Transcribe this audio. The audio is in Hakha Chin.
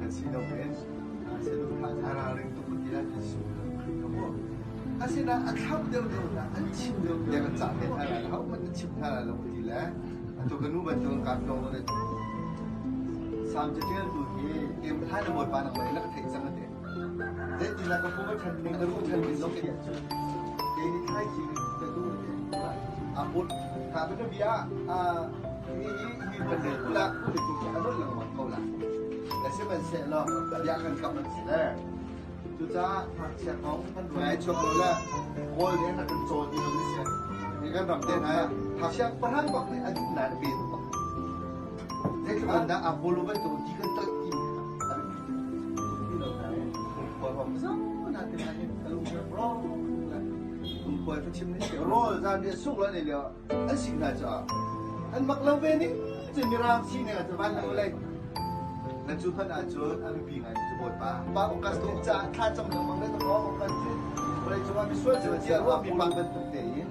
kan si lo men a ralring tuk ti lai Jesuh Khrih ka mu. Asinain a thlauh deuhdeuh hna an chim deuh bia kan cah te hna lai lo hohmanh na chim hna lai lo ti le atu ka nu bantuk kan tong le Sam catialtu hi kem hlan na bawipa nang mei na ka theih cang ate. Zeitinlah ka pu ka ṭhan ning ka ru ṭhan ning zong ka cu. Kei nih thlai ci ka du ate. A put ka ka bia a hi hi ban le kula ku le tu a nol lengmang ko la. Le sihmanhsehlaw bia kan kam an si le. Cucaah ngakchia kong kan ruai chuak lo le Kawl nih an rak kan cawn ti lo ni si. Hi kan ram te hna siangpahrang bak nih a duh nain a pe bak. Zeitluk in dah Apollo bantuk ti kan toih ti a biapi tuk ti lo nain khual ram zo na te hna hin ka lung rawng le lungkhual fa chim ni si rawl zan ri suk lo ne lio an si hna caah an mak lo ve ning cun mirang si ne cu van lo lei na cu hmanh ahcun a biapi ngai cu bawipa pa Augustine caah thla cam lengmang le tawk Augustine vawlei cungah misual cu cia ruah mi pa bantuk tein.